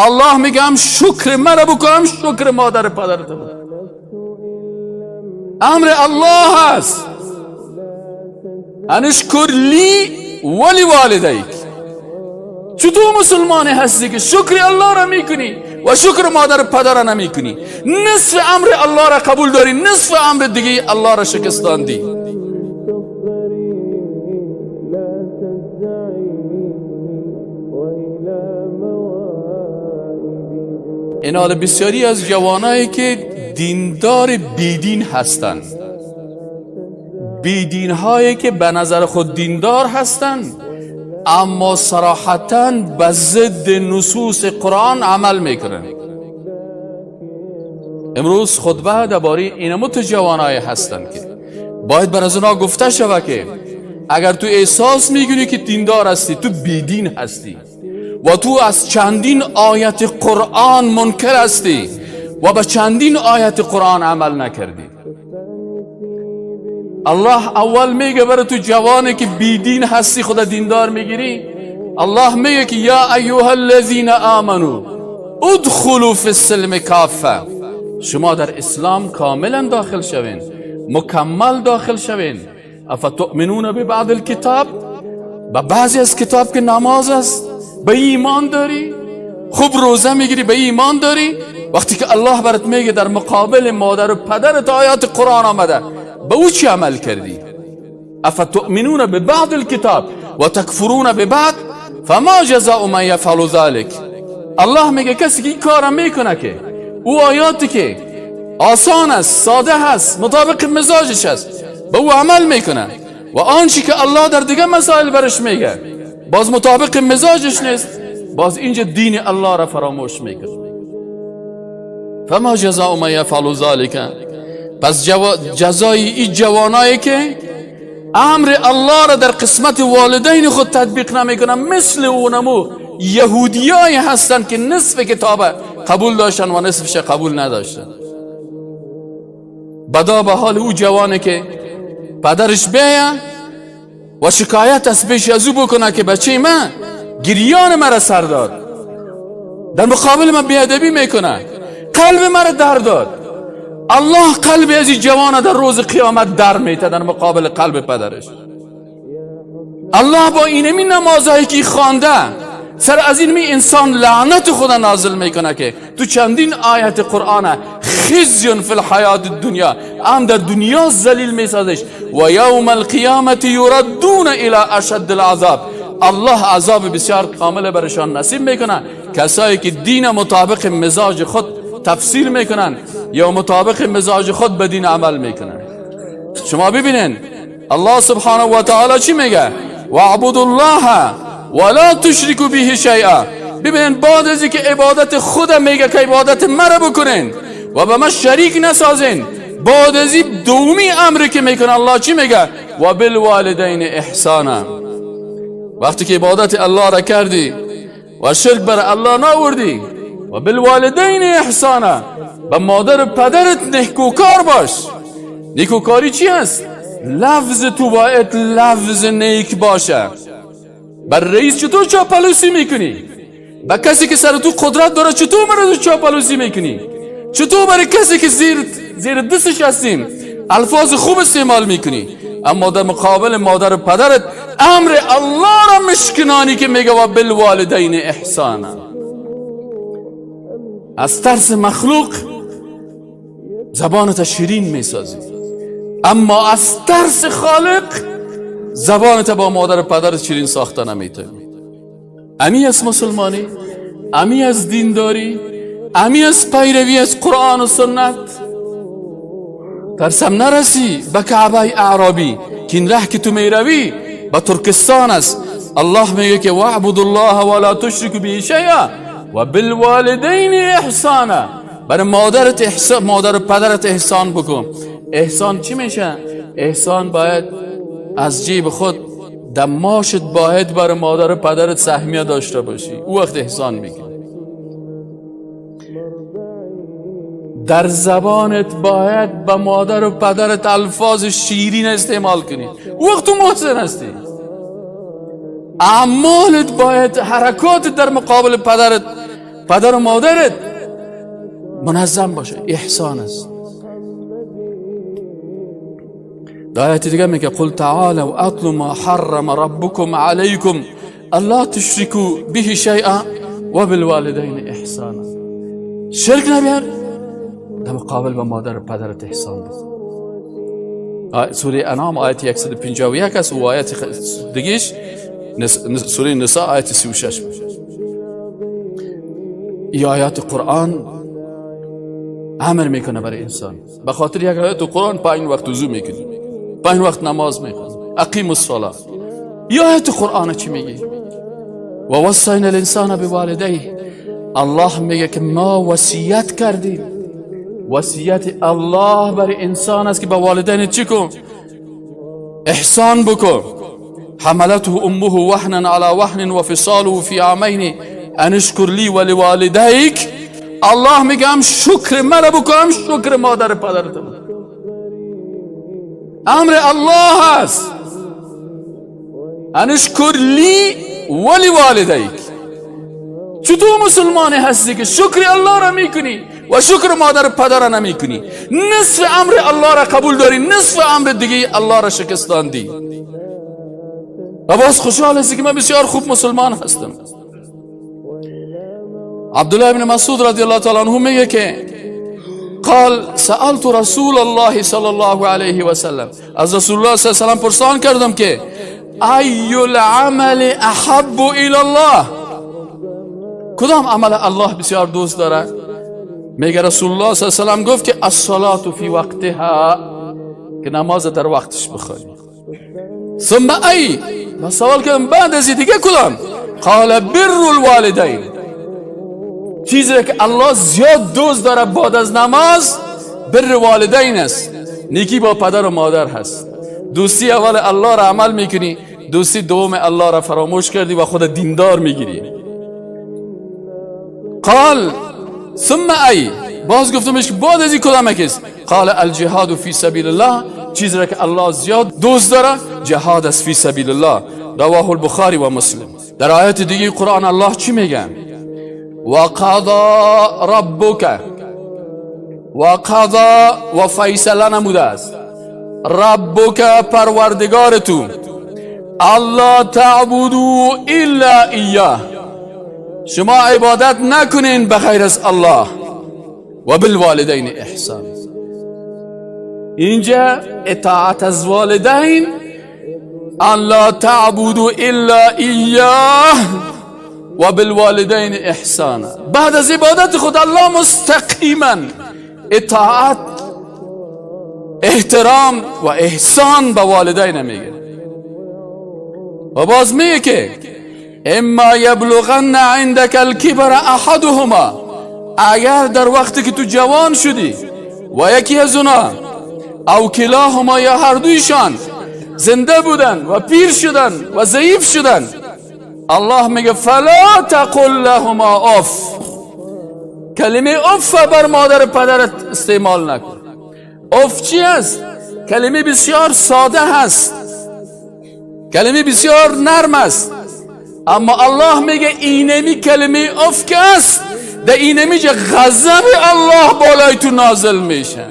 الله میگه هم شکر مرا بکن، هم شکر مادر پدرت بکن. امر الله است، ان اشکر لی ولی والدیک. چطور مسلمانی هستی که شکر الله را میکنی و شکر مادر پدر را نمیکنی؟ نصف امر الله را قبول داری، نصف امر دیگه الله را شکستاندی. این حال بسیاری از جوانایی که دیندار بیدین هستند، بیدین هایی که به نظر خود دیندار هستند اما صراحتا به ضد نصوص قرآن عمل میکنند. امروز خطبه درباره اینمو جوانای هستند که باید بر از اونا گفته شود که اگر تو احساس میکنی که دیندار هستی، تو بیدین هستی و تو از چندین آیت قرآن منکر هستی و به چندین آیت قرآن عمل نکردی. الله اول میگه برای تو جوانی که بیدین هستی، خدا دیندار میگیری، الله میگه که یا ایها الذین آمنو ادخلوا فی السلم کافه. شما در اسلام کاملا داخل شوین، مکمل داخل شوین. افتؤمنون ببعض الکتاب، به بعضی از کتاب که نماز است به ایمان داری، خوب روزه میگیری، به ایمان داری. وقتی که الله برات میگه در مقابل مادر و پدرت آیات قرآن آمده، به او چی عمل کردی؟ افتؤمنون ببعض الكتاب و تکفرون ببعض فما جزاء من یفعل ذلك. الله میگه کسی که این کارا میکنه که او آیاتی که آسان است، ساده هست، مطابق مزاجش است، به او عمل میکنه و آنچه که الله در دیگه مسائل برش میگه باز مطابق مزاجش نیست، باز اینجا دین الله را فراموش میکنه. فما جزاء من یفعل ذلك. پس جزای این جوانایی که امر الله را در قسمت والدین خود تطبیق نمیکنن، مثل اونمو یهودیای هستند که نصف کتاب قبول داشتن و نصفش قبول نداشتن. بدا به حال او جوانه که پدرش بیه و شکایت از پیش از او بکنه که بچه من گریان مرا سر داد، در مقابل من بیادبی میکنه، قلب مرا در داد. الله قلب از این جوان در روز قیامت در میته در مقابل قلب پدرش. الله با اینمی نمازهایی که خوانده سر از این می انسان لعنت خدا نازل میکنه که تو چندین آیت قرآن خزی فی الحیات الدنیا، هم در دنیا ذلیل میسازش و یوم القیامت یردون الى اشد العذاب. الله عذاب بسیار کامل برشان نصیب میکنه. کسایی که دین مطابق مزاج خود تفسیر میکنن یا مطابق مزاج خود به دین عمل میکنن. شما ببینین الله سبحانه و تعالی چی میگه؟ واعبدوا الله ولا تشركوا به شیئا. ببینین بعد از اینکه عبادت خود میگه که عبادت مرا بکنین و به من شریک نسازین، بعد از این دومی امری که میکنه الله چی میگه؟ و بالوالدین احسانا. وقتی که عبادت الله را کردی و شرک بر الله ناوردی، و بالوالدین احسانا، به مادر و پدرت نیکوکار باش. نیکوکاری چی است؟ لفظ تو باید لفظ نیک باشه. بر رئیس چطور چاپلوسی میکنی؟ به کسی که سر تو قدرت داره چطور مرا چاپلوسی میکنی؟ چطور برای کسی که زیر دستش هستیم الفاظ خوب استعمال میکنی؟ اما در مقابل مادر و پدرت امر الله را مشکنانی که میگه و بالوالدین احسانا. از ترس مخلوق زبانت شیرین میسازی، اما از ترس خالق زبانت با مادر و پدرت شیرین ساخته نمیتونی. امی از مسلمانی، امی از دینداری، امی از پیروی از قرآن و سنت. ترسم نرسی به کعبه اعرابی که این ره که تو میروی به ترکستان است. الله میگه که واعبدوا الله ولا تشركوا به شیئا و بالوالدین احسانا. برای مادرت احسان، مادر و پدرت احسان بکن. احسان چی میشه؟ احسان باید از جیب خود دماشت باید برای مادر و پدرت سهمیه داشته باشی، او وقت احسان میگه. در زبانت باید به مادر و پدرت الفاظ شیرین استعمال کنی، او وقت تو محسن هستی. اعمالت باید، حرکات در مقابل پدرت پدر و مادرت منظم باشه. احسان است. در آیت دیگه میگه قل تعالوا اتل ما حرم ربكم عليكم الا تشركوا به شيئا وبالوالدين احسانا. شرک نبیار، در مقابل به مادر و پدرت احسان بکن. سوره انعام آیت 151 است و آیت دیگهش سوره نساء آیت 36. این آیات قرآن امر میکنه برای انسان. به خاطر یک آیت قرآن 5 وقت وضو میکنی، 5 وقت نماز میخوانی، اقیم الصلاه. یا آیت قرآن چی میگه؟ و وصینا الانسان بوالدیه. الله میگه که ما وصیت کردیم. وصیت الله برای انسان است که به والدین چی کن؟ احسان بکن. حملته امه وهنا على وهن وفصاله في عامين ان اشكر لي ولوالديك. الله میگه هم شکر مرا بکن، هم شکر مادر پدرت بکن. امر الله است. ان اشكر لي ولوالديك. چطور مسلمانی هستی که شکر الله را میکنی و شکر مادر پدر را نمیکنی؟ نصف امر الله را قبول داری، نصف امر دیگه الله را شکستاندی و باز خوشحال هستی که من بسیار خوب مسلمان هستم. عبدالله ابن مسعود رضی الله تعالی عنه میگه که قال سألت رسول الله صلی الله علیه و سلم، از رسول الله صلی الله علیه و سلم پرسان کردم که ای العمل احب الى الله، کدام عمل الله بسیار دوست داره؟ میگه رسول الله صلی الله علیه و سلم گفت که الصلاة فی وقتها، که نماز در وقتش بخوانی. ثم ای، من سوال کردم بعد از دیگه کدام؟ قال بر الوالدین. چیزی که الله زیاد دوست داره بعد از نماز بر والدین است، نیکی با پدر و مادر هست. دوستی اول الله را عمل میکنی، دوستی دوم الله را فراموش کردی و خود دیندار میگیری. قال ثم ای، باز گفتمش بعد از این کدام است؟ قال الجهاد فی سبیل الله. چیزی را که الله زیاد دوست داره جهاد است فی سبیل الله. رواه البخاری و مسلم. در آیت دیگه قرآن الله چی میگه؟ و قضا ربک، و قضا و فیصله نموده است، ربک پروردگار تو، الا تعبدوا الا ایاه، شما عبادت نکنین بغیر از الله، و بالوالدین احسان. اینجا اطاعت از والدین، الا تعبدوا الا ایاه و بالوالدین احسانا. بعد از عبادت خود الله مستقیما اطاعت، احترام و احسان به والدین میگه. و باز میگه که اما یبلغن عندك الكبر احدهما، اگر در وقتی که تو جوان شدی و یکی از اونا او کلاهما یا هر دویشان زنده بودن و پیر شدن و ضعیف شدن، الله میگه فلا تقل لهما اف. کلمه اف بر مادر پدرت استعمال نکن. اف چی است؟ کلمه بسیار ساده هست، کلمه بسیار نرم است، اما الله میگه اینمی کلمه اف که است، در اینمی غضب الله بالای تو نازل میشه.